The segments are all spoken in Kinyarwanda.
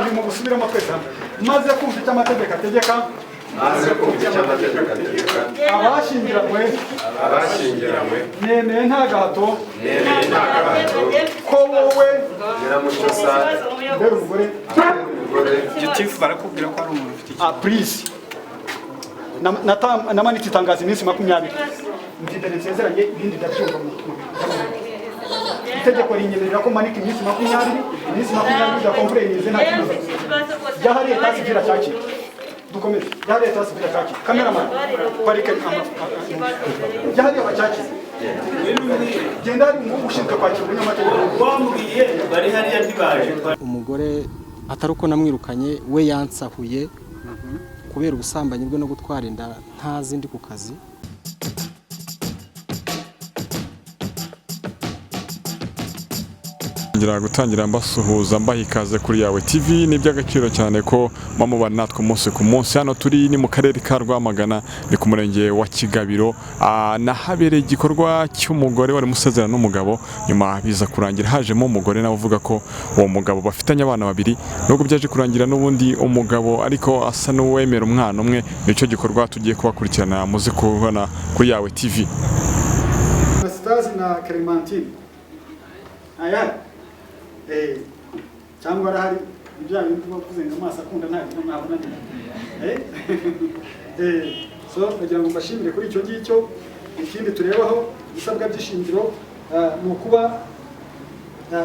Iri mu gusubiramo twese hamwe. Maze kumva icyo amategeko ategeka, Maze kumva icyo amategeko ategeka, abashyingiranywe, abashyingiranywe, nemeye nta gahato, nemeye nta gahato, ko wowe, Nyiramucyo Sara, mbere umugore, umugore, Gitifu, barakubwira ko ari umuntu ufite ikibazo. Ah, please. Namanitse itangazo iminsi 20, nzi imbere nsezeranye, ibindi ndabyumva itegeko rinyemerera ko manika iminsi 20. Iminsi 20 udakompurenyize, nta kibazo. Byahari état civil cyakira. Dukomeze. Byahari état civil cyakira. Cameraman, parike byahari abacyakira. Genda, hari umuhungu ushinzwe kwakira umunyamategeko. Wambwiye bari hariya, ntibaje. Umugore atari uko namwirukanye, we yansahuye kubera ubusambanyi bwe no gutwara inda ntazi ndi ku kazi. Ngira gutangira mbasuhuza, mbaha ikaze kuri Yawe TV. Ni iby'agaciro cyane ko mubana natwe umunsi ku munsi. Hano turi ni mu karere ka Rwamagana, ni ku murenge wa Kigabiro. Nahabereye igikorwa cy'umugore wari musezerana n'umugabo, nyuma biza kurangira hajemo umugore nawe uvuga ko uwo mugabo bafitanye abana babiri, nubwo byaje kurangira n'ubundi umugabo ariko asa n'uwemera umwana umwe. Nicyo gikorwa tugiye kubakurikirana, muze kubona kuri Yawe TV. Anastase na Clementine ayari cyangwa arahari? Ibya bindi bavuze ngo amaso akunda ntagira ntabona nyina. So ndagira ngo mbashimire kuri icyo ngicyo. Ikindi turebaho, ibisabwa by'ishingiro, ni ukuba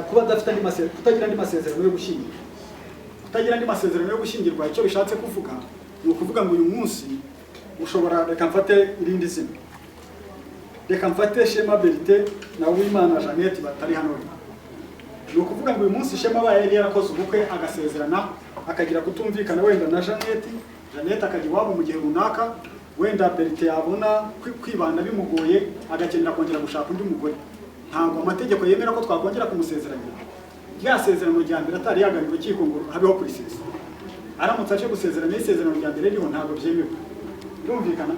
kuba adafite andi masezerano, kutagira andi masezerano yo gushyingirwa. Kutagira andi masezerano yo gushyingirwa, icyo bishatse kuvuga ni ukuvuga ngo uyu munsi ushobora, reka mfate irindi zina, reka mfate Shema Berite na Uwimana Jeannette batari hano. Ni ukuvuga ngo uyu munsi Shema abaye yari yarakoze ubukwe, agasezerana, akagira kutumvikana wenda na Jeannette, Jeannette akajya iwabo mu gihe runaka, wenda Berite yabona kwibana bimugoye, agakenera kongera gushaka undi mugore, ntabwo amategeko yemera ko twakongera kumusezeranya rya sezerano rya mbere atari yagana urukiko ngo habeho kurisesa. Aramutse aje gusezerana isezerano rya mbere ririho, ntabwo byemewe. Birumvikana?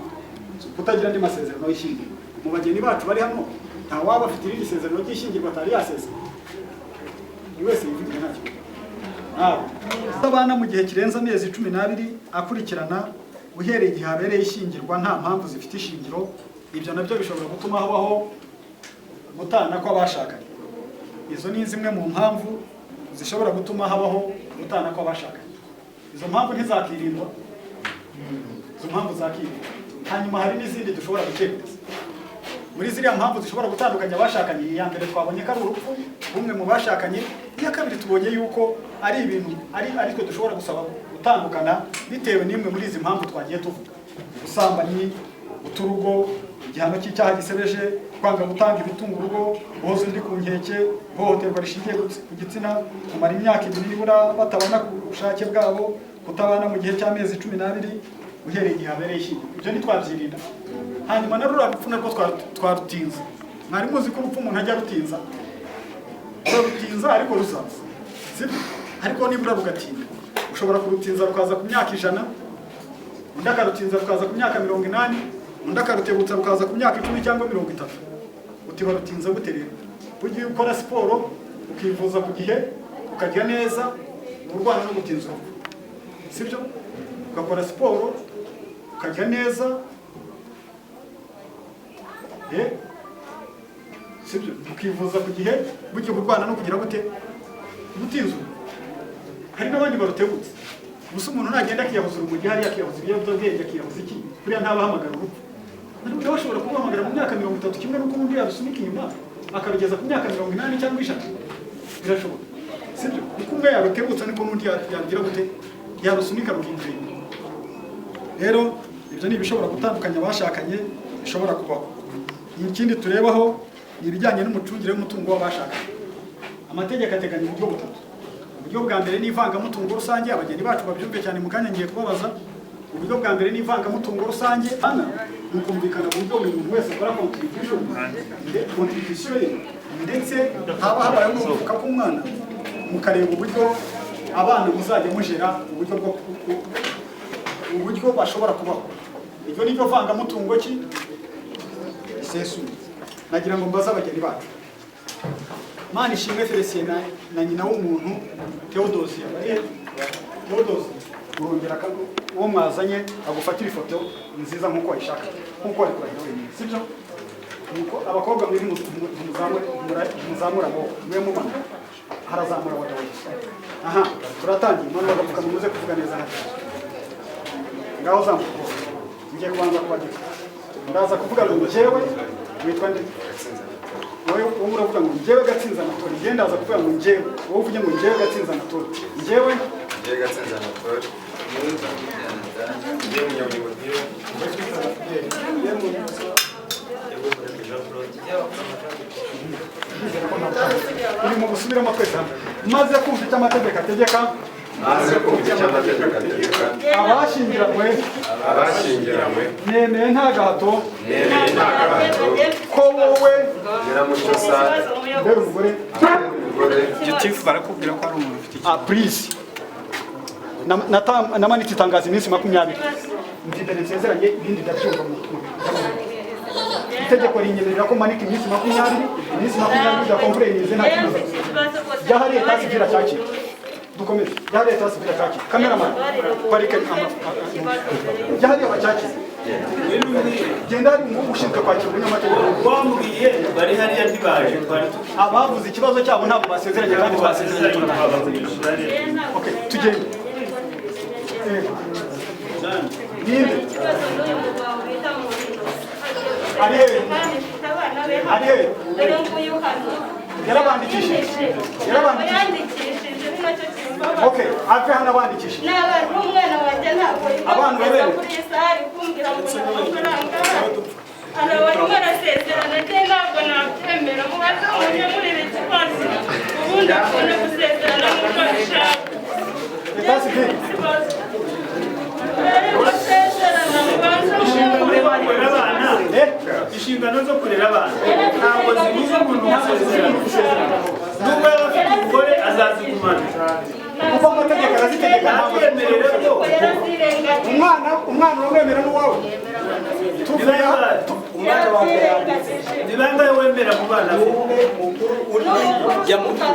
Kutagira andi masezerano y'ishyingirwa. Mu bageni bacu bari hano, nta waba afite irindi sezerano ry'ishyingirwa atari yaseze? Buri wese yivugira, nta kibazo. Ntawe. Abana mu gihe kirenze amezi 12 akurikirana uhereye igihe habereye ishyingirwa nta mpamvu zifite ishingiro, ibyo nabyo bishobora gutuma habaho gutana kw'abashakanye. Izo ni zimwe mu mpamvu zishobora gutuma habaho gutana kw'abashakanye. Izo mpamvu ntizakirindwa? Izo mpamvu zakirindwa. Hanyuma hari n'izindi dushobora gukerereza muri ziriya mpamvu zishobora gutandukanya abashakanye. Iya mbere twabonye ko ari urupfu rumwe mu bashakanye. Iya kabiri tubonye yuko ari ibintu ari twe dushobora gusaba gutandukana bitewe n'imwe muri izi mpamvu twagiye tuvuga: ubusambanyi, uturugo, igihano cy'icyaha gisebeje, kwanga gutanga ibitunga urugo, guhoza undi ku nkeke, ihohoterwa rishingiye ku gitsina, kumara imyaka 2 nibura batabana ku bushake bwabo, kutabana mu gihe cy'amezi 12 uhereye igihe habereye ishyingirwa. Ibyo ntitwabyirinda? Hanyuma na ruriya rupfu narwo twarutinza. Mwari muzi ko urupfu umuntu ajya arutinza? Urarutinza ariko ruzaza, sibyo? Ariko nibura rugatinda. Ushobora kurutinza rukaza ku myaka 100, undi akarutinza rukaza ku myaka 80, undi akarutebutsa rukaza ku myaka 10 cyangwa 30. Uti barutinza gute rero? Burya iyo ukora siporo, ukivuza ku gihe, ukarya neza, uba urwana no gutinza urupfu, sibyo? Ugakora siporo, ukarya neza, sibyo, ukivuza ku gihe, burya uba urwana no kugira gute? Gutinza urupfu. Hari n'abandi barutebutse. Gusa umuntu nagenda akiyahuza urumogi hariya, akiyahuza ibiyobyabwenge, akiyahuza iki, buriya ntabahamagara urupfu? Ariko nawe ashobora kuguhamagara mu myaka 30, kimwe n'uko undi yarusunika inyuma akarugeza ku myaka 80 cyangwa 100. Birashoboka, sibyo? Uko umwe yarutebutsa niko n'undi yarugira gute? Yarusunika rukinjira inyuma. Rero ibyo ni ibishobora gutandukanya abashakanye, bishobora kubaho. Ikindi turebaho ni ibijyanye n'umucungire w'umutungo w'abashakanye. Amategeko ateganya uburyo butatu. Uburyo bwa mbere ni ivangamutungo rusange. Abageni bacu babyumve cyane, mu kanya ngiye kubabaza. Uburyo bwa mbere ni ivangamutungo rusange. Hano ni ukumvikana uburyo buri muntu wese akora contribution ye, ndetse haba habayeho no kuvuka k'umwana, mukareba uburyo abana muzajya mujera, uburyo bwo uburyo bashobora kubaho. Iryo ni ryo vangamutungo ki risesuye. Nagira ngo mbaze abageni bacu. Manishimwe Felicien na nyina w'umuntu Theodosia. Bari Theodosia, urongera uwo mwazanye agufatira ifoto nziza nk'uko wayishaka, nk'uko wari kurahira wenyine, sibyo? Nuko abakobwa mwe muzamura amaboko, mwe mumanuka, harazamura abagabo gusa. Aha turatangiye. None bagapfukamunwa, muze kuvuga neza nta kibazo. Ngaho zamuka ukuboko. Ngiye kubanza kubagika, ndaza kuvuga ngo njyewe witwa nde? Wowe uravuga ngo njyewe Gatsinzi Anatole. Njyewe ndaza kuvuga ngo njyewe, wowe uvuge ngo njyewe Gatsinzi Anatole. Njyewe. Njyewe Gatsinzi Anatole. Njyewe Munyabugingo Dieu. Uri mu gusubiramo twese hamwe. Maze kumva icyo amategeko ategeka. Maze kumva icyo amategeko ategeka. Abashyingiranywe. Abashyingiranywe. Nemeye nta gahato. Nemeye nta gahato. Ko wowe Nyiramucyo Sara mbere umugore. Ambera umugore. Gitifu barakubwira ko hari umuntu ufite ikibazo. Ah, please. Namanitse itangazo iminsi 20, ndi imbere nsezeranye, ibindi ndabyumva mu itegeko rinyemerera ko manika iminsi 20. Iminsi 20 udakompureyize nta kibazo. Byahariye état civil cyakira, dukomeze. Byahariye état civil cyakira. Cameraman, parike byahariye bacyakira. Genda, hari umuhungu ushinzwe kwakira umunyamategeko. Wambwiye bari hariya ntibaje, twari Abavuze ikibazo cyabo ntabwo basezeranye, kandi twasezeranye turarangiza. Okay, tugende. Ninde ari hehe? Ari hehe? Yarabandikishije? Yarabandikishije? Okay, ave hano abandikishije. N'umwana wanjye ntabwo Abana bemerewe. kuri iyi saha ari kumbwira ngo nta mafaranga araba arasezerana. Njye ntabwo nabyemera. Mubaze munkemurire ikibazo, ubundi akunda gusezerana nk'uko abishaka. État civil. Ikibazo mbere gusezerana mubanze munkemurire. Kurera abana. Eh? Inshingano zo kurera abana ntabwo zibuza umuntu gusezerana. Nubwo yaba afite umugore, azazigumana. Kuko amategeko arazitegeka, ntabwo Ntatwemerere ko Yarazirengagije. Umwana uramwemera n'uwawe? Tuvuye aha. Yarazirengagije. Ni bangahe wemera mu bana be?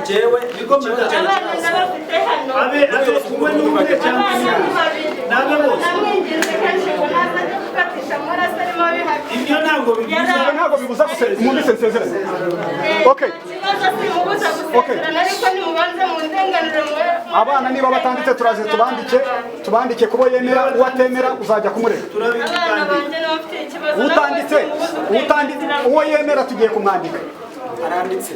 Njyewe Niko madamu. Abana ndabafite hano. Abe umwe n'umwe cyangwa Abana se ni babiri. N'abe bose. Namwinginze kenshi ngo naza ajye gufatisha amaraso arimo abihakana. Ibyo ntabwo bibuza. Ibyo ntabwo bibuza gusezerana. Mwumvise nsezerane? Okay. Ikibazo simubuza gusezerana, ariko nimubanze mundenganure Abana niba batanditse, turaje tubandike, tubandike kubo yemera. Uwo atemera uzajya kumurega. Abana banjye niba bafite ikibazo. Utanditse, utanditse, uwo yemera tugiye kumwandika. Aranditse.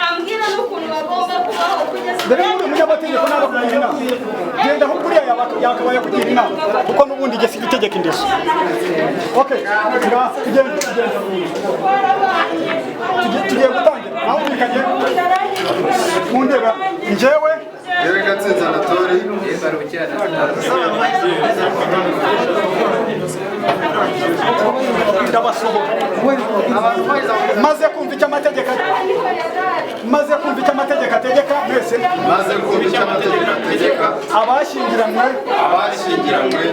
Ambwira n'ukuntu bagomba kubaho kugeza Mbere y'uri umunyamategeko ntabwo kugira inama, genda aho kuriya yakabaye akugira inama, kuko n'ubundi igesi itegeka indeso. Okay, ngaha tugende, tugende. Tugiye gutangira naho ubikanye mu ndeba. Njyewe. Njyewe Gatsinzi Anatole. Ndabasohora. Maze kumva icyo amategeko, maze kumva icyo amategeko ategeka mwese. Maze kumva icyo amategeko ategeka. Abashyingiranywe. Abashyingiranywe.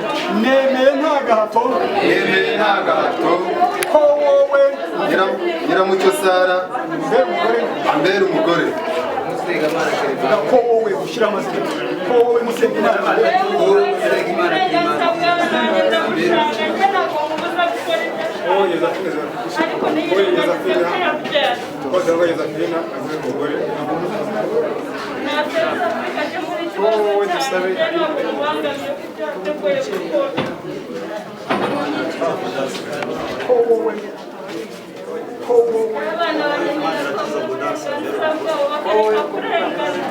Nemeye nta gahato. Nemeye nta gahato. Ko wowe Nyiramucyo Sara mbere umugore. Ambera umugore. Vuga ko wowe ushyira amazina, ko wowe musenga Imana. Uburenganzira bwawe nanjye ndabushaka. Njye ntabwo mubuza gukora ibyo ashaka, ariko niyirengagize ko yabyara. Nateza Afurika ajye muri ikibazo cyanjye. Njye ntabwo mubangamiye ku byo yateguye gukora. Ko wowe, ko wowe Abana banjye nyine uburenganzira bwabo bakareka kurengana.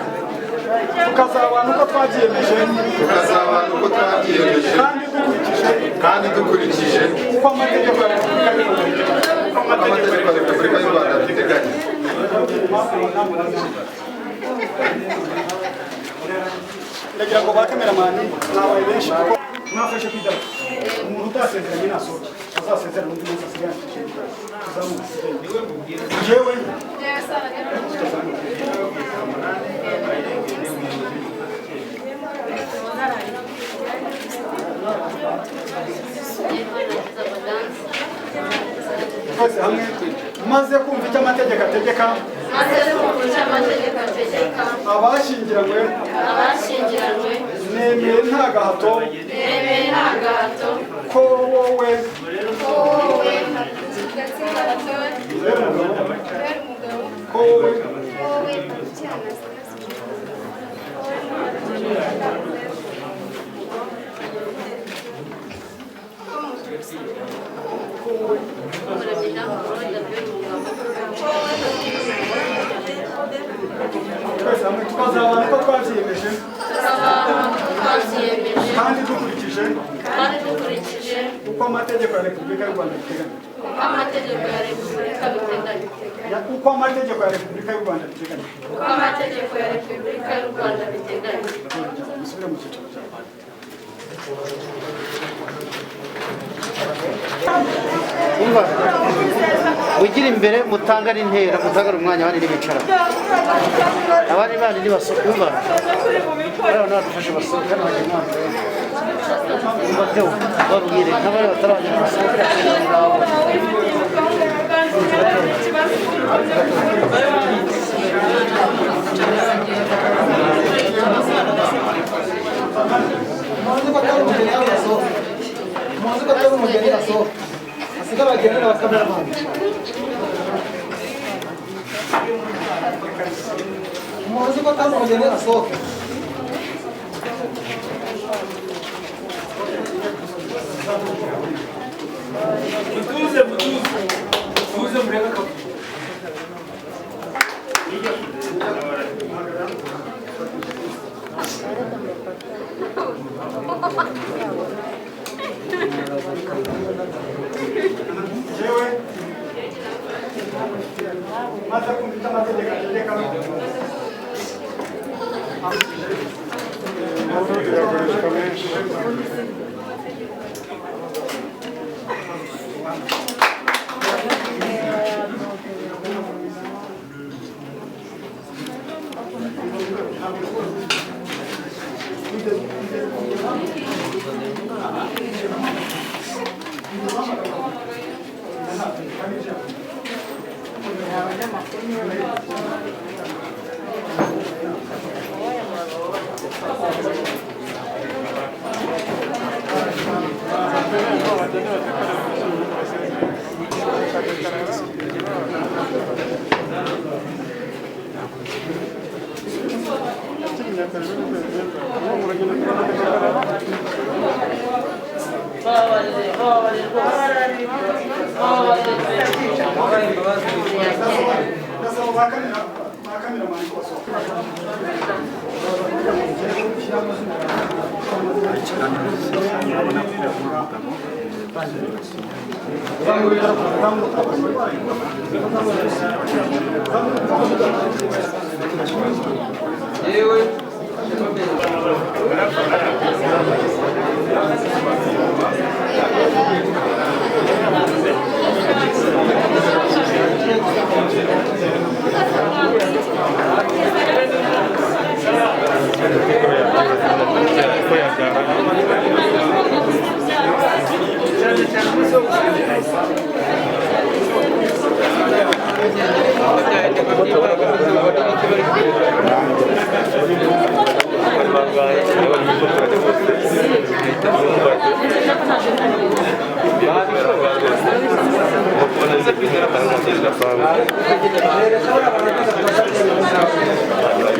Tukazabana uko twabyiyemeje. Tukazabana uko twabyiyemeje. Kandi dukurikije. Kandi dukurikije. Uko amategeko ya Repubulika y'u Rwanda. Uko amategeko ya Repubulika y'u Rwanda abiteganya. Ndagira ngo ba kameramani mwabaye benshi, kuko mwafashe ku idarapo. Umuntu utasezeranye nasohoke, azasezerana undi munsi, asigaye yandikishije. Tuzamuke. Njyewe. Tutazamuka. Twese hamwe. Maze kumva icyo amategeko ategeka. Abashyingiranywe. Abashyingiranywe. Nemeye nta gahato. Nemeye nta gahato. Ko wowe. Ko wowe. Ko wowe. Twese hamwe tukazabana uko twabyiyemeje. Tukazabana uko twabyiyemeje. Kandi dukurikije. Kandi dukurikije. Uko amategeko ya Repubulika y'u Rwanda abiteganya. Uko amategeko ya Repubulika abiteganya. Uko amategeko ya Repubulika y'u Rwanda abiteganya. Uko amategeko ya Repubulika y'u Rwanda abiteganya. Musubire mu cyicaro cyawe. Umva, wigira imbere mutangane intera, mutangane umwanya, abandi ntibicara, abandi bandi ntibasohoka. Umva, bariya badufashe basohoka hano hajya umwana. Umva Theo, babwire nk'abari bataragera basohoke ngaho. Muzi ko atari umugeni asohoka. Muzi ko atari umugeni asohoka. Asiga abageni n'abakameramani. Muzi ko atari umugeni asohoka. Mutuze, mutuze, mutuze, murebe akavuyo. Jewe maze kumva icyo amategeko ategeka. Irakoreshwa menshi. Ndasaba ba kamera, ba kameramani ko basohoka.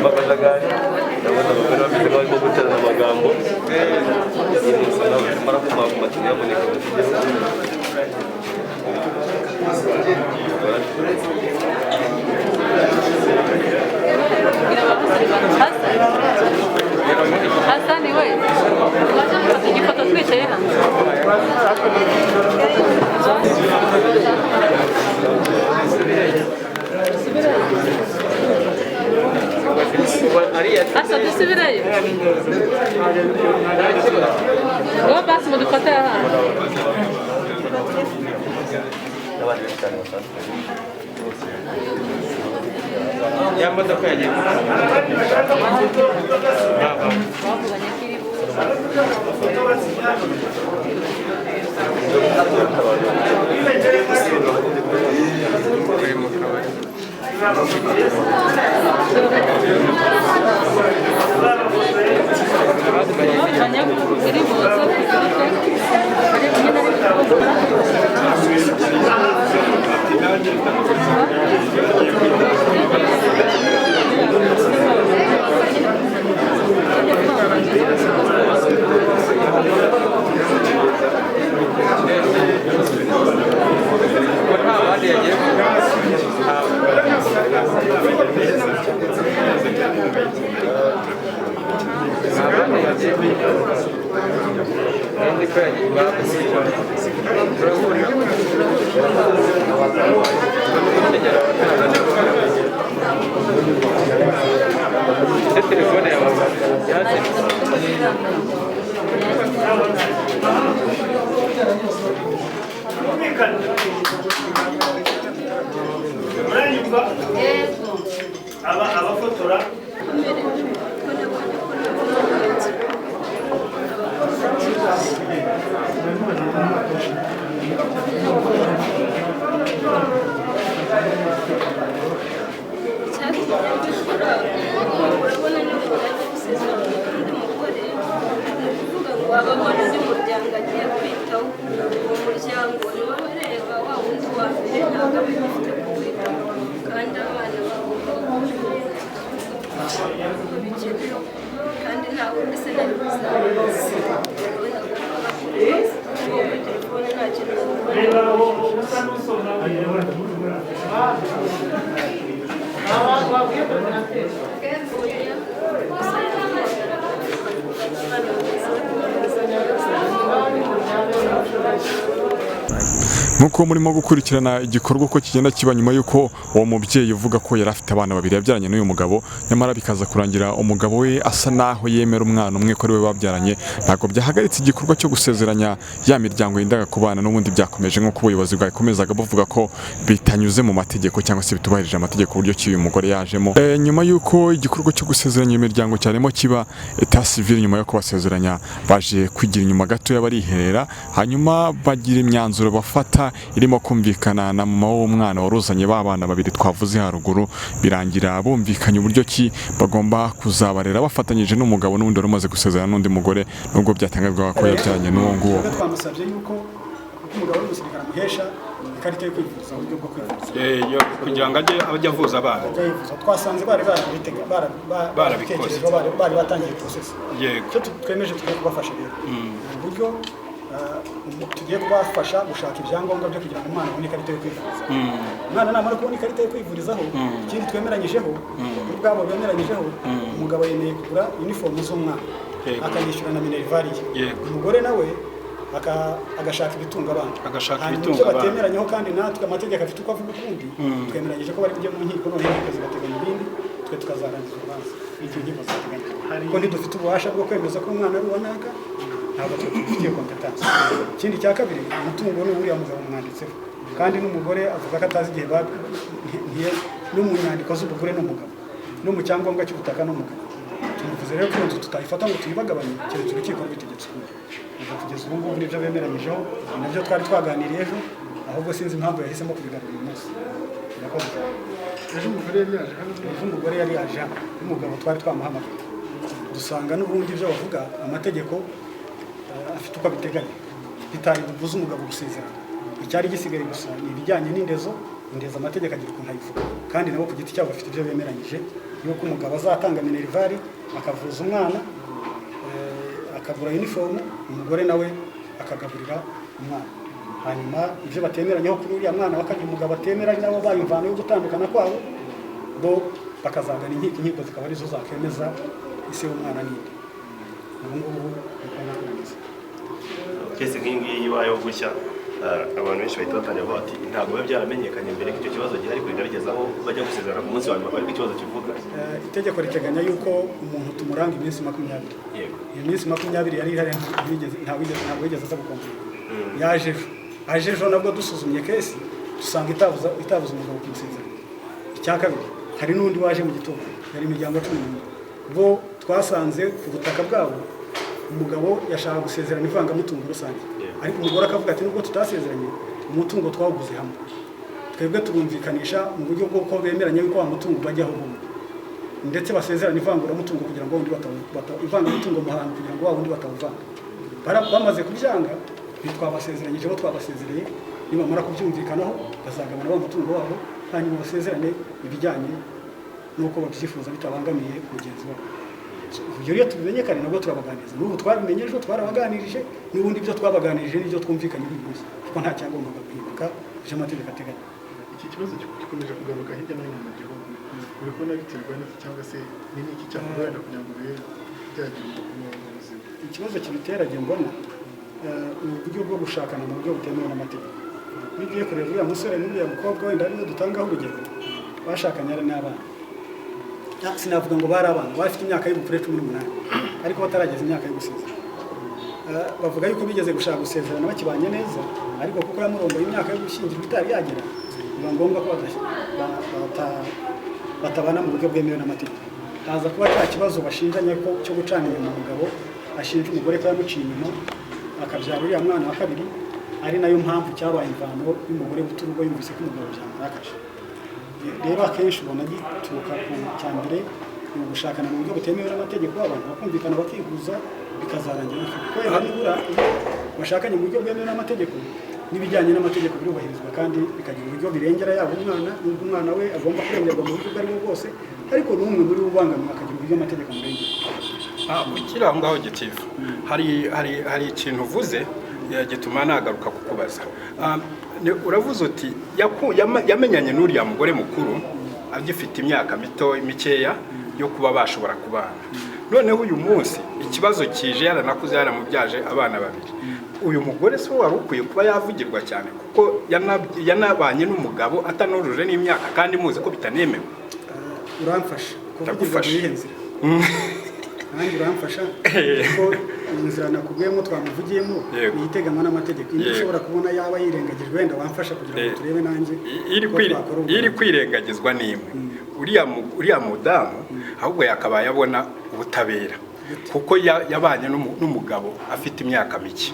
Akajagari, ndabona abagore bameze nk'abarimo guterana amagambo, mara kumaguma nyamuneka bakigeho. Hasani we, waje gufata igifoto twicaye hano. Asa dusubireyo. Ngo basi mudufate hano. N'abandi benshi cyane batandukanye. Ya modoka yagiye. Bavuganye ko iri buze. Uri mu kabari. Kumvikana? Muranyumva? Aba abafotora. Icyatumye mbikora, urabona niba umuntu agiye gusezerana n'undi mugore, ni ukuvuga ngo aba abona undi muryango agiye kwitaho. Uwo muryango niwe ureba wa wundi wa mbere, ntabwo aba agifite kuwitaho, kandi abana bagomba ko bikenewe, kandi nta wundi se nari kuzabaza. Urabona ko uwo kuri telefone nta kintu Reba bamubona. wowe usa n'usoma. Nk'uko murimo gukurikirana igikorwa uko kigenda kiba, nyuma y'uko uwo mubyeyi uvuga ko yari afite abana babiri yabyaranye n'uyu mugabo, nyamara bikaza kurangira umugabo we asa naho yemera umwana umwe ko ari we babyaranye, ntabwo byahagaritse igikorwa cyo gusezeranya ya miryango yendaga kubana. N'ubundi byakomeje nk'uko ubuyobozi bwakomezaga buvuga ko bitanyuze mu mategeko cyangwa se bitubahirije amategeko uburyo ki uyu mugore yajemo. Nyuma y'uko igikorwa cyo gusezeranya iyo miryango cyarimo kiba, état civil nyuma yo kubasezeranya baje kwigira inyuma gatoya bariherera, hanyuma bagira imyanzuro bafata irimo kumvikana na mama w'umwana wari uzanye ba bana babiri twavuze haruguru. Birangira bumvikanye uburyo ki bagomba kuzabarera bafatanyije n'umugabo n'ubundi wari umaze gusezerana n'undi mugore, nubwo byatangazwaga ko yabyaranye n'uwo nguwo. Twebwe twamusabye yuko kuko umugabo w'umusirikare amuhesha ikarita yo kwivuza, uburyo bwo kwivuza. Kugira ngo ajye avuza abana. Ajya yivuza. Twasanze bari barabitega, Barabikoze. barabitekerejeho, bari batangiye process. Icyo twemeje tugiye kubafasha rero ni uburyo tugiye kubafasha gushaka ibyangombwa byo kugira ngo umwana abone ikarita yo kwivuza. Umwana namara kubona ikarita yo kwivurizaho, ikindi twemeranyijeho, ubwabo bemeranyijeho, umugabo yemeye kugura uniform z'umwana, akanyishyura na minerval ye. Umugore nawe agashaka ibitunga abana. Agashaka Hanyuma ibitunga icyo abana. batemeranyeho, kandi natwe amategeko afite uko avuga ukundi, twemeranyije ko bari kujya mu nkiko, noneho inkiko zigateganya ibindi, twe tukazarangiza urubanza icyo inkiko ziteganya, kuko ntidufite ububasha bwo kwemeza ko umwana ari uwa naka, ntabwo twe tubifitiye compétence. Ikindi cya kabiri, umutungo ni uriya mugabo umwanditseho, kandi n'umugore avuga ko atazi igihe no mu nyandiko z'ubugure n'umugabo, no mu cyangombwa cy'ubutaka n'umugabo. Tumuvuze rero ko iyo nzu tutayifata ngo tuyibagabanye keretse urukiko rubitegetse ukundi. Ubwo kugeza ubu ngubu nibyo bemeranyijeho, ni nabyo twari twaganiriye ejo, ahubwo sinzi impamvu yahisemo kubigarura uyu munsi. Murakoze cyane. Ejo umugore yari yaje hano? Ejo umugore yari yaje hano n'umugabo, twari twamuhamagaye, dusanga n'ubundi ibyo bavuga amategeko afite uko abiteganya, bitari bubuze umugabo gusezerana. Icyari gisigaye gusa ni ibijyanye n'indezo. Indezo amategeko agira ukuntu ayivuga, kandi nabo ku giti cyabo bafite ibyo bemeranyije, yuko umugabo azatanga minerval, akavuza umwana, akagura uniform, umugore nawe akagaburira umwana. Hanyuma ibyo batemeranyeho kuri uriya mwana wa kabiri umugabo atemera, ari nabo baye imvano yo gutandukana kwabo, bo bakazagana inkiko, inkiko zikaba arizo zakemeza ise w'umwana n'indi. Ubu ngubu niko bimeze. Case nk'iyi ngiyi ibayeho gushya, abantu benshi bahita batangira kuvuga bati ntabwo biba byaramenyekanye mbere ko icyo kibazo gihari, kurinda bigeze aho bajya gusezerana ku munsi wa nyuma ariko ikibazo kivuga. Itegeko riteganya yuko umuntu tumuranga iminsi 20. Iyo minsi 20 yari ihari, ntabwo yigeze aza gukomeza. Yaje ejo, aje ejo nabwo dusuzumye case dusanga itabuza umugabo kumusezeranya. Icya kabiri, hari n'undi waje mu gitondo, yari imiryango 11. Bo twasanze ku butaka bwabo umugabo yashaka gusezerana ivangamutungo rusange, ariko umugore akavuga ati nubwo tutasezeranye, umutungo twawuguze hamwe. Twebwe turumvikanisha mu buryo bw'uko bemeranya yuko wa mutungo bajyaho bombi, ndetse basezerana ivanguramutungo kugira ngo wundi ivangamutungo mu hantu kugira ngo wa wundi batawuvanga. Bamaze kubyanga, ntitwabasezeranyije, bo twabasezereye. Nibamara kubyumvikanaho bazagabana wa mutungo wabo, hanyuma basezerane ibijyanye n'uko babyifuza bitabangamiye mugenzi wabo. Ibyo iyo tubimenye kare nabwo turabaganiriza. N'ubu twabimenye ejo, twarabaganirije, n'ubundi ibyo twabaganirije n'ibyo twumvikanye uyu munsi, kuko nta cyagombaga guhinduka ibyo amategeko ateganya. Iki kibazo gikomeje kugaruka hirya no hino mu gihugu. Uri kubona biterwa n'iki, cyangwa se ni n'iki cyakorwa wenda kugira ngo bibe byagira umurongo muzima? Ikibazo kibitera njye mbona ni uburyo bwo gushakana mu buryo butemewe n'amategeko. Iyo ugiye kureba uriya musore n'uriya mukobwa, wenda ariwe dutangaho urugero, bashakanye ari n'abana. Sinavuga ngo bari abana, bafite imyaka y'ubukure 18. ariko batarageza imyaka yo gusezerana. Bavuga yuko bigeze gushaka gusezerana bakibanye neza, ariko kuko yamurongoye imyaka yo gushyingirwa itari yagera, biba ngombwa ko batabana mu buryo bwemewe n'amategeko. Haza kuba cya kibazo bashinjanye ko cyo gucana inyuma, umugabo ashinja umugore ko yamuciye inyuma akabyara uriya mwana wa kabiri, ari nayo mpamvu cyabaye imvano y'umugore guta urugo yumvise ko umugabo byamurakaje. Rero akenshi ubona gituruka ku cya mbere ni ugushakana mu buryo butemewe n'amategeko, abantu bakumvikana bakihuza bikazarangira bityo. Kuko wenda nibura iyo bashakanye mu buryo bwemewe n'amategeko, n'ibijyanye n'amategeko birubahirizwa kandi bikagira uburyo birengera yaba umwana, nubwo umwana we agomba kurengerwa mu buryo ubwo ari bwo bwose, ariko n'umwe muri bo ubangamiwe akagira uburyo amategeko amurengera. Ukiri aho ngaho gitifu, hari ikintu uvuze gituma nagaruka kukubaza. Uravuze uti yamenyanye n'uriya mugore mukuru agifite imyaka mito mikeya yo kuba bashobora kubana. Noneho uyu munsi ikibazo kije yaranakuze, yaramubyaje abana babiri. Uyu mugore si we wari ukwiye kuba yavugirwa cyane, kuko yanabanye n'umugabo atanujuje n'imyaka kandi muzi ko bitanemewe? Uramfasha kuvugirwa Ndagufasha. mu yihe nzira? Nanjye uramfasha, kuko inzira nakubwiyemo twamuvugiyemo ni iteganywa n'amategeko. Indi ushobora kubona yaba yirengagijwe, wenda wamfasha kugira ngo turebe nanjye Iri ko twakora ubwo. Iri kwirengagizwa n'imwe, uriya mudamu ahubwo yakabaye abona ubutabera, kuko yabanye n'umugabo afite imyaka mike.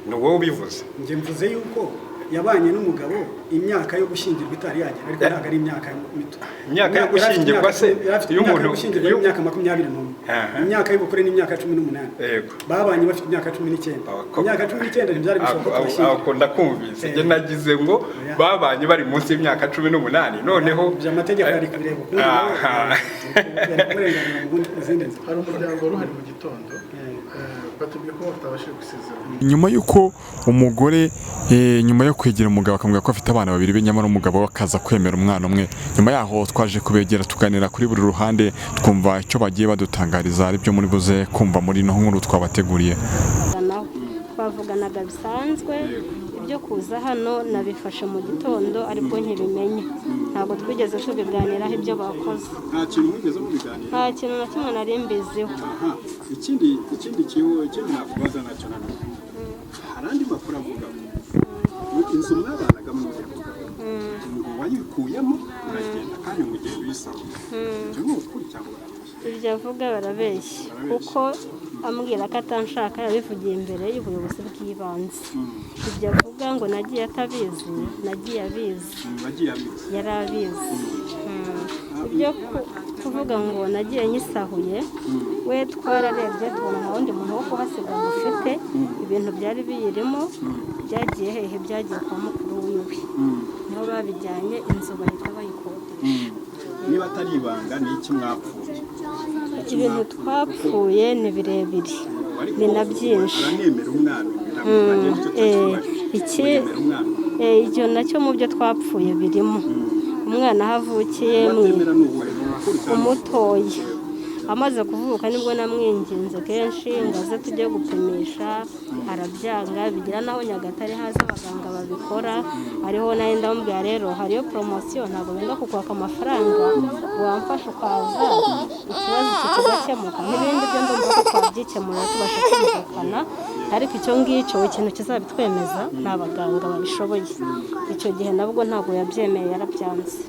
Ni wowe ubivuze. Njye mvuze yuko yabanye n'umugabo imyaka yo gushyingirwa itari yagera, ariko ntabwo ari imyaka mito. Imyaka yo gushyingirwa se, Yari afite iyo imyaka yo umuntu gushyingirwa ari imyaka 21, imyaka y'ubukure ni imyaka 18. Babanye bafite imyaka 19. Imyaka 19 ntibyari bishoboka ko tubashyingira. Ako ndakumvise. Njye nagize ngo babanye bari munsi y'imyaka 18, noneho Ibyo amategeko yari kubireba ukundi, nawe yari kumurenganura mu zindi nzira. Hari umuryango wari uhari mu gitondo, batubwiye ko batabashije gusezerana. Nyuma y'uko umugore nyuma yo kwegera umugabo akamubwira ko afite abana babiri be, nyamara umugabo we akaza kwemera umwana umwe, nyuma yaho twaje kubegera tuganira kuri buri ruhande, twumva icyo bagiye badutangariza, aribyo muri buze kumva muri ino nkuru twabateguriye. Nawe twavuganaga bisanzwe. Ibyo kuza hano nabifashe mu gitondo aribwo nkibimenya, ntabwo twigeze tubiganiraho ibyo bakoze. Nta kintu mwigeze mubiganira? Nta kintu na kimwe nari mbiziho. Aha, ikindi nakubaza nacyo nanone, hari andi makuru avuga ko inzu mwabanagamo n'uriya mugabo ngo wayikuyemo uragenda, kandi ngo ugenda uyisaba. Ibyo ni ukuri cyangwa barabeshya? Ibyo avuga barabeshya, kuko ambwira ko atanshaka yabivugiye imbere y'ubuyobozi bw'ibanze. Ibyo avuga ngo nagiye atabizi, nagiye abizi. Wagiye abizi? Yari abizi. Ibyo kuvuga ngo nagiye nyisahuye, we twararebye tubona nta wundi muntu wo kuhasiga ufite ibintu byari biyirimo. Byagiye hehe? Byagiye kwa mukuru wiwe, niho babijyanye, inzu bahita bayikodesha. Niba atari ibanga, ni iki mwapfuye? Ibintu twapfuye ni birebire, ni na byinshi. Aramwemera umwana umwe, ntabwo twagenda icyo tukibaje. Mwemera umwana umwe? Icyo nacyo mu byo twapfuye birimo. Umwana aho avukiye Uwatemera ni uwuhe? Ni umukuru cyangwa umutoya amaze kuvuka nibwo namwinginze kenshi ngo aze tujye gupimisha, arabyanga, bigira naho Nyagatare haza abaganga babikora, ariho nawe ndamubwira rero hariyo poromosiyo, ntabwo benda kukwaka amafaranga, wamfasha ukaza ikibazo iki kigakemuka, n'ibindi byo ndumva ko twabyikemura tubasha kumvikana, ariko icyo ngicyo ikintu kizabitwemeza ni abaganga babishoboye. Icyo gihe nabwo ntabwo yabyemeye, yarabyanze.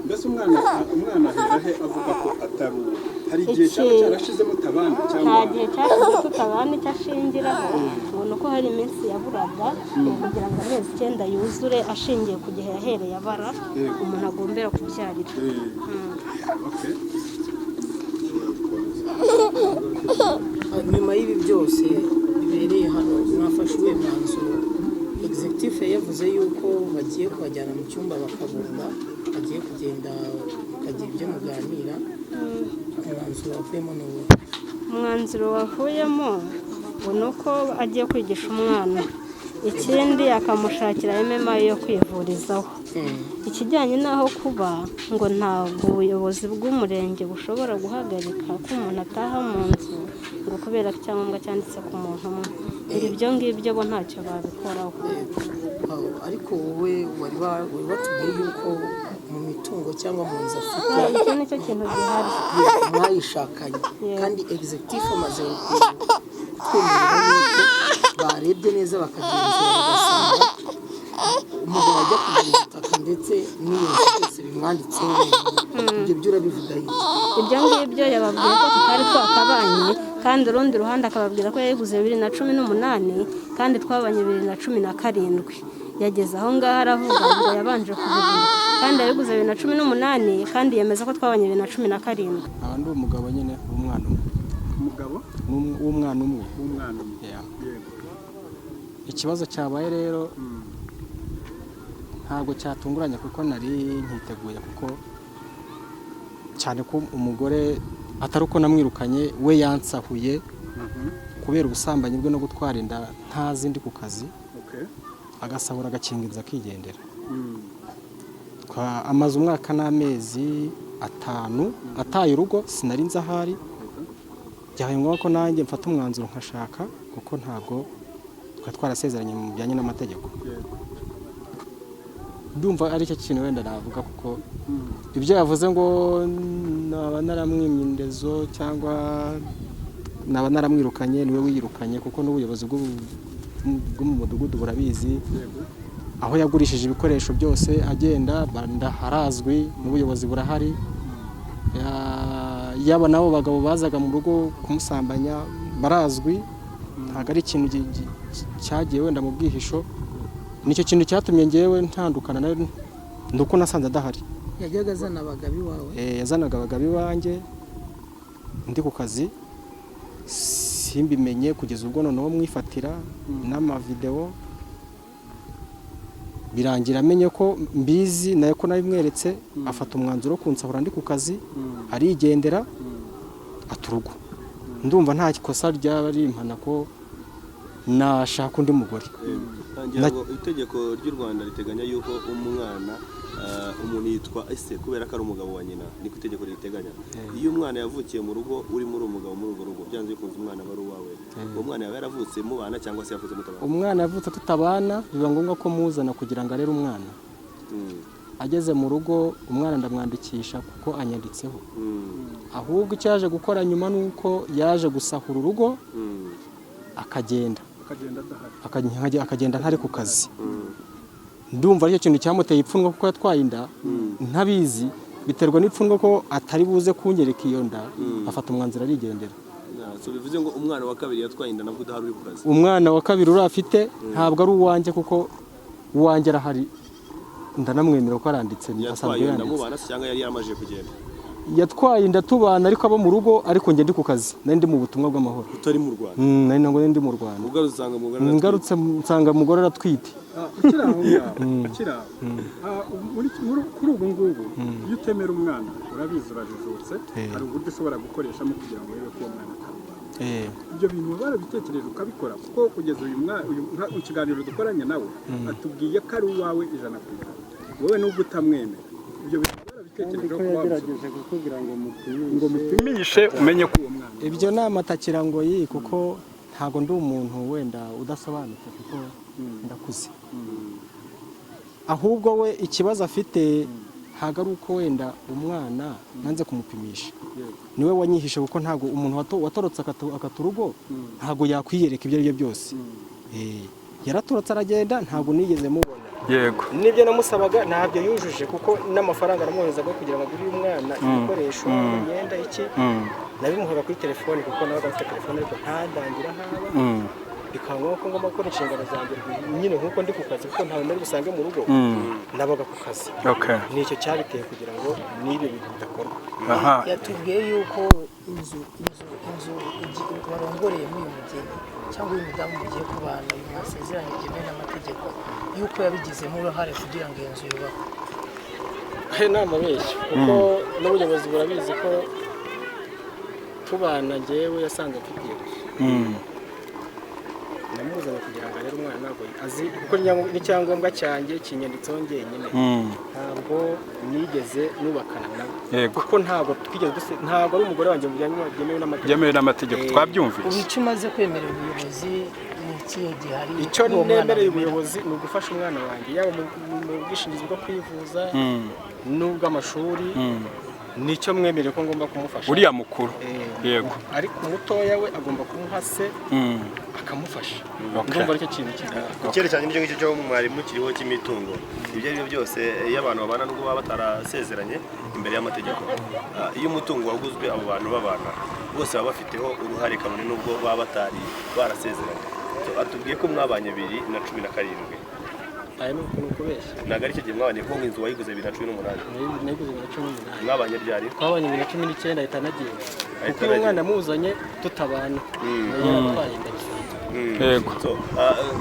Mbese umwana ahera he avuga ko atari uwe? Hari igihe cyaba cyarashize mutabana Nta cyangwa gihe cyashize tutabana. Icyo ashingiraho ngo ni uko hari iminsi yaburaga kugira ngo amezi 9 yuzure, ashingiye ku gihe yahereye abara umuntu agombera kubyarira. Okay. Nyuma y'ibi byose bibereye hano, mwafashe uwuhe mwanzuro? Executive yavuze yuko bagiye kubajyana mu cyumba bakabumva, bagiye kugenda mukagira ibyo muganira. Umwanzuro wavuyemo ni uwuhe? Umwanzuro wavuyemo ngo ni uko agiye kwigisha umwana, ikindi akamushakira MMI yo kwivurizaho. Ikijyanye n'aho kuba, ngo ntabwo ubuyobozi bw'umurenge bushobora guhagarika ko umuntu ataha mu nzu ngo kubera ko icyangombwa cyanditse ku muntu umwe. Ibyo ngibyo bo ntacyo babikoraho. Aho, ariko wowe wari watubwiye yuko mu mitungo mutungo cyangwa mu nzu afite. Icyo nicyo kintu gihari. Mwayishakanye, kandi executive amaze kutwemerera yuko barebye neza bakagenzura, bagasanga umugabo ajya kugura ubutaka ndetse n'iyo nzu byose bimwanditseho wenyine. Ibyo byo urabivuga iki? Ibyo ngibyo yababwiye ko tutari twakabanye, kandi urundi ruhande akababwira ko yayiguze 2018 kandi twabanye 2017. Yageze aho ngaho aravuga ngo yabanje kubigura, kandi yabiguze 2018, kandi yemeza ko twabanye 2017. Aba ndi umugabo nyine w'umwana umwe. Umugabo? W'umwana umwe. W'umwana umwe. Yeah. Yego. Ikibazo cyabaye rero ntabwo cyatunguranye, kuko nari nkiteguye, kuko cyane ko umugore atari uko namwirukanye, we yansahuye kubera ubusambanyi bwe no gutwara inda ntazi ndi ku kazi, agasahura agakinga inzu akigendera. Amaze umwaka n'amezi 5 ataye urugo, sinari nzi ahari. Byabaye ngombwa ko nanjye mfata umwanzuro nkashaka, kuko ntabwo twari twarasezeranye mu bijyanye n'amategeko. Ndumva ari cyo kintu wenda navuga, kuko ibyo yavuze ngo naba naramwimye indezo cyangwa naba naramwirukanye, niwe wiyirukanye, kuko n'ubuyobozi bwo mu mudugudu burabizi. Aho yagurishije ibikoresho byose agenda harazwi, n'ubuyobozi burahari. Yaba nabo bagabo bazaga mu rugo kumusambanya barazwi, ntabwo ari ikintu cyagiye wenda mu bwihisho. Nicyo kintu cyatumye ngewe ntandukana nawe, ni uko nasanze adahari. Yajyaga azana abagabo iwawe? Yazanaga abagabo iwanjye ndi ku kazi, simbimenye kugeza ubwo noneho mwifatira n'amavidewo, birangira amenye ko mbizi nayo ko nabimweretse, afata umwanzuro wo kunsahura ndi ku kazi, arigendera aturugo. Ndumva nta kosa ryaba rimpana ko nashaka undi mugore. Ngira ngo itegeko ry'u Rwanda riteganya yuko umwana umuntu yitwa ese kubera ko ari umugabo wa nyina, niko itegeko riteganya. Iyo umwana yavukiye mu rugo uri muri umugabo muri urwo rugo, byanze bikunze umwana aba ari uwawe. Uwo mwana yaba yaravutse mubana cyangwa se yavutse mutabana? Umwana yavutse tutabana, biba ngombwa ko muzana kugira ngo arere umwana. Ageze mu rugo umwana ndamwandikisha kuko anyanditseho. Ahubwo icyo yaje gukora nyuma ni uko yaje gusahura urugo akagenda akagenda ntari ku kazi. Ndumva aricyo kintu cyamuteye ipfunwe, kuko yatwaye inda ntabizi, biterwa n'ipfunwe ko atari buze kunyereka iyo nda, afata umwanzuro arigendera. So bivuze ngo umwana wa kabiri yatwaye inda nabwo udahari uri ku kazi? Umwana wa kabiri urafite ntabwo ari uwanjye, kuko uwanjye arahari, ndanamwemera ko aranditse. Yatwaye inda mubana cyangwa yari yaramaje kugenda? Yatwaye inda tubana, ariko abo mu rugo, ariko njye ndi ku kazi, nari ndi mu butumwa bw'amahoro. Utari mu Rwanda? Nari ntabwo ndi mu Rwanda. Ngarutse nsanga umugore aratwite. Ukiri aho ngaho, ukiri aho kuri ubu ngubu, iyo utemera umwana urabizi urajijutse, hari uburyo ushobora gukoreshamo kugira ngo urebe ko uwo mwana atari uwawe. Ibyo bintu barabitekereje ukabikora, kuko kugeza uyu ikiganiro dukoranye nawe atubwiye ko ari uwawe 100%, wowe nubwo utamwemera. Ibyo bintu barabitekereje ko yagerageje kukubwira ngo mupimishe umenye ko uwo mwana. Ibyo ni amatakirangoyi, kuko ntabwo ndi umuntu wenda udasobanutse, kuko ndakuze. Ahubwo we ikibazo afite ntabwo ari uko wenda umwana nanze kumupimisha, niwe wanyihishe, kuko ntabwo umuntu watorotse akata urugo ntabwo yakwiyereka ibyo ari byo byose. Yaratorotse aragenda, ntabwo nigeze mubona. Yego. Nibyo namusabaga ntabyo yujuje, kuko n'amafaranga namwoherezaga kugira ngo agurire umwana ibikoresho, imyenda, iki, nabimuhaga kuri telefone, kuko nabaga mfite telefone, ariko ntadangira haba. Bikaba ngombwa ko ngomba gukora inshingano zanjye nyine nk'uko ndi ku kazi, kuko ntawe nari busange mu rugo, nabaga ku kazi. Nicyo cyabiteye kugira ngo n'ibi bintu bidakorwa. Yatubwiye yuko inzu warongoreyemo uyu mugeni cyangwa uyu mudamu mugiye kubana, uyu mwasezeranye byemewe n'amategeko, yuko yabigizemo uruhare kugira ngo iyo nzu yubakwe. Ni amabeshyo, kuko n'ubuyobozi burabizi ko tubana njyewe yasanze mfite iyo nzu. Namuzanye kugira ngo arere umwana, ntabwo azi kuko n'icyangombwa cyanjye kinyanditseho njyenyine, ntabwo nigeze nubakana nawe, kuko ntabwo twigeze, ntabwo ari umugore wanjye byemewe n'amategeko. Byemewe n'amategeko twabyumvise. Ubu icyo umaze kwemerera ubuyobozi ni ikihe gihari? Icyo nemereye ubuyobozi ni ugufasha umwana wanjye, yaba mu bwishingizi bwo kwivuza, N'ubw'amashuri nicyo mwemereye ko ngomba kumufasha. Uriya mukuru, yego. Ariko umutoya we agomba kumuha se akamufasha. Ndumva aricyo kintu kigaragara. Ku cyerekeranye n'icyo ngicyo cyo mwarimu kiriho cy'imitungo, ibyo ari byo byose, iyo abantu babana nubwo baba batarasezeranye imbere y'amategeko, iyo umutungo waguzwe abo bantu babana bose baba bafiteho uruhare kabone nubwo baba batari barasezeranye. So, atubwiye ko mwabanye 2017. Aya ni ukuntu kubeshya. Ntabwo ari cyo gihe mwabanye, kuko inzu wayiguze 2018. Nayiguze 2018. Mwabanye ryari? Twabanye 2019, ahita anagenda, Ahita kuko uyu anagenda. mwana namuzanye tutabana, yaratwaye inda bisanzwe. Yego. So,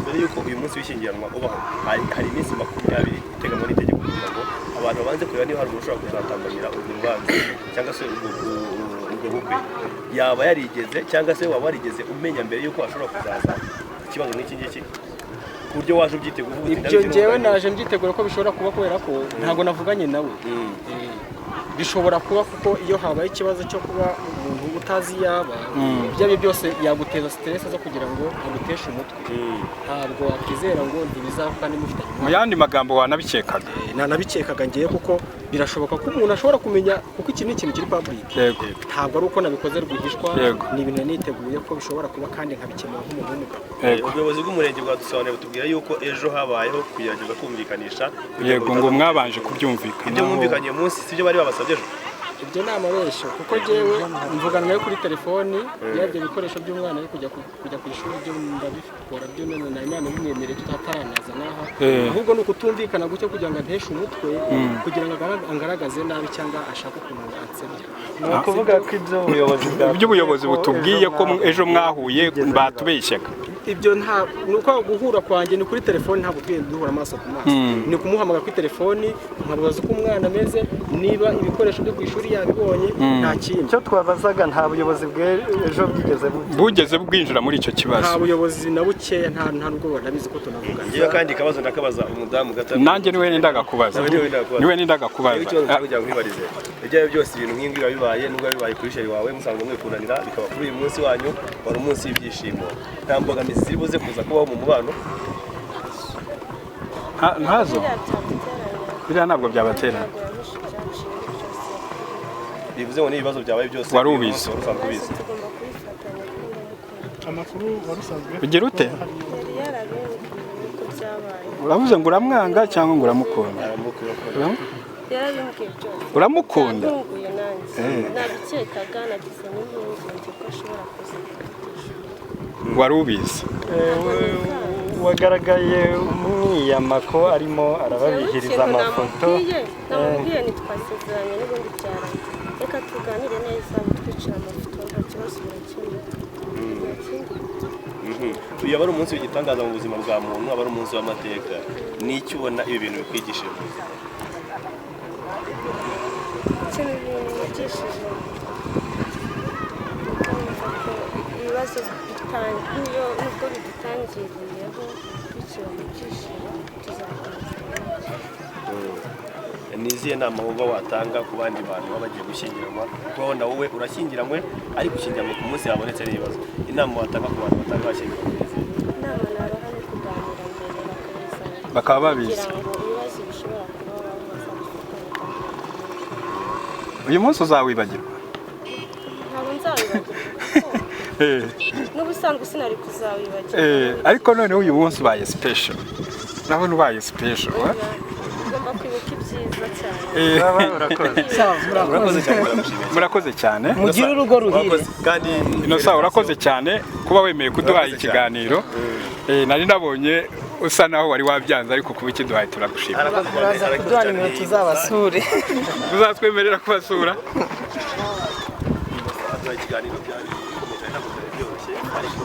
mbere y'uko uyu munsi w'ishyingiranwa ubaho, hari iminsi 20 iteganywa n'itegeko kugira ngo abantu babanze kureba niba hari umuntu ushobora kuzatambagira urwo rubanza cyangwa se ubwo bukwe. Yaba yarigeze cyangwa se waba warigeze umenya mbere y'uko hashobora kuzaza ikibazo nk'iki ngiki, ku buryo waje ubyitegura uvuga uti Ibyo ndabizi njyewe n'ubwo naje mbyitegura ko bishobora kuba, kubera ko ntabwo navuganye nawe. Bishobora kuba kuko iyo habaye ikibazo cyo kuba umuntu utazi yaba, ibyo ari byo byose yaguteza stress zo kugira ngo aguteshe umutwe. Ntabwo wakwizera ngo ntibizaba kandi mufitanye Mu yandi magambo, wanabikekaga? Nanabikekaga ngiye, kuko birashoboka ko umuntu ashobora kumenya, kuko iki ni ikintu kiri public. Ntabwo ari uko nabikoze rwihishwa. Ni ibintu niteguye ko bishobora kuba kandi nkabikemura nk'umuntu w'umugabo. Ubuyobozi bw'umurenge bwadusobanuriye, butubwira yuko ejo habayeho kugerageza kumvikanisha kugira Yego, ngo mwabanje kubyumvikana. Ibyo mwumvikanye uyu munsi sibyo bari babasabye ejo? Ibyo ni amabeshyo, kuko njyewe mvugana nawe kuri telefoni yabyo bikoresho by'umwana yo kujya ku ishuri, byo ndabikora, byo none nari nanabimwemereye tutataranaza n'aha. Ahubwo ni ukutumvikana gutyo kugira ngo anteshe umutwe, kugira ngo angaragaze nabi cyangwa ashake ukuntu ansebya. Ni ukuvuga ko ibyo ubuyobozi Ibyo ubuyobozi butubwiye ko ejo mwahuye, batubeshyaga? Ibyo nta ni uko guhura kwanjye ni kuri telefoni, ntabwo twigeze duhura amaso ku maso. Ni ukumuhamagara kuri telefoni nkamubaza uko umwana ameze, niba ibikoresho byo ku ishuri yabibonye. Nta kindi. Icyo twabazaga, nta buyobozi bw'ejo bwigeze bugeze bwinjira muri icyo kibazo? Nta buyobozi na bukeya, nta nubwo banabizi ko tunavugana. Ngewe kandi kabazo ndakabaza umudamu gato. Nanjye niwe nendaga kubaza. Nawe niwe nendaga kubaza. Niwe nendaga kubaza. Ngewe ikibazo nshaka kugira ngo nkwibarize, ibyo ari byo byose, ibintu nk'ibi biba bibaye, nubwo biba bibaye kuri chéri wawe musanzwe mwikundanira, bikaba kuri uyu munsi wanyu wari umunsi w'ibyishimo, nta mbogamizi ziri buze kuza kubaho mu mubano? Ntazo, biriya ntabwo byabatera. Bivuze ngo n'ibibazo byabaye byose Wari uyu ubizi. munsi wari usanzwe ubizi. Amakuru wari usanzwe Ugira ute? Yari yarabimbwiye ko byabaye. Uravuze ngo uramwanga cyangwa ngo uramukunda? Yarabimbwiye byose. Uramukunda? Yantunguye nanjye. Nabikekaga, nagize n'impungenge ko ashobora kuza kudutesha. Wari ubizi? Wagaragaye umwiyama ko arimo arababihiriza Ikintu amafoto. namubwiye ntitwasezeranye n'ubundi byarangiye, reka tuganire neza, bitwicira amafoto, nta kibazo, birakemuka, nta kindi. Uyu aba ari umunsi w'igitangaza mu buzima bwa muntu, aba ari umunsi w'amateka. Ni icyo ubona ibi bintu bikwigishije mu buzima? Ikintu binyigishije ni uko numva ko ibibazo niyo nubwo bidutangiriyeho bikiri mu byishimo, tuzakomeza. Ni izihe nama wumva watanga ku bandi bantu baba bagiye gushyingiranwa? Kuko urabona wowe urashyingiranywe, ariko ushyingiranywe ku munsi habonetse n'ibibazo. Inama watanga ku bantu batari bashyingiranywe ni izihe? Inama nabaha ni kuganira mbere bakabizana, Bakaba babizi. kugira ngo ibibazo bishobora kubaho bazabifatanye. Uyu munsi uzawibagirwa? Ntabwo nzawibagirwa. N'ubusanzwe sinari kuzawibagirwa. Ariko noneho uyu munsi ubaye special, urabona ubaye special, eh? Ugomba kwibuka ibyiza cyane. Murakoze cyane, baramushimiye. Murakoze cyane. Mugire urugo ruhire. Murakoze. Kandi Inosa, urakoze cyane kuba wemeye kuduha Urakoze cyane. ikiganiro. Nari nabonye usa naho wari wabyanze, ariko kuba ikiduhaye turagushimira. Arakoze cyane, Muraza arakoze kuduha cyane. nimero tuzabasure. Uzatwemerera kubasura? Aduha ikiganiro, byari bikomeye cyane, ntabwo byari byoroshye ariko.